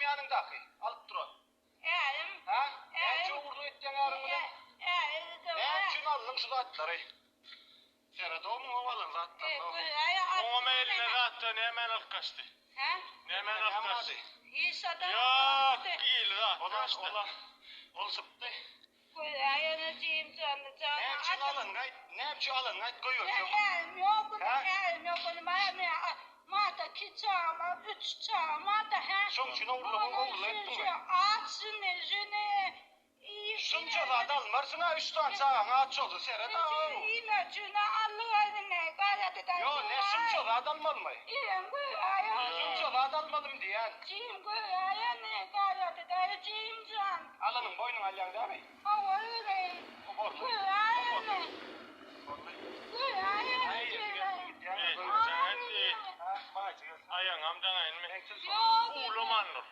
Kim ýanyňdaky? Alyp duran. Ärim. Hä? Näçe ogurlyk etýäň äriň bilen? Näme üçin aldyň şu zatlary? Seret-ow muňa alan zatlaryna. Oňam eline zatda nämäni alyp gaçdy? Hä? Nämäni alyp gaçdy? Hiç adam. Ýok, il zat gaçdy. Ol sypdy. Näme üçin alanyňy aýt? Näme üçin alanyňy aýt goýberjek. Ärim ýok, ärim ýok. Mada ki çagam, üç çagam barda, hä? Şoň üçin ogurlyk ogurlyk etdiňmi? Aç, jüne, jüne. Şunça zat almarsyň-a, üç sany çagaň aç bolsa, seret-a-ow. Ýo, ne şunça zat almalymy? Şunça zat almalymy diýýän. Alanyň boýnuňa alýaň dämi? Aýaňam daňaýynmy? Uwlamandyr.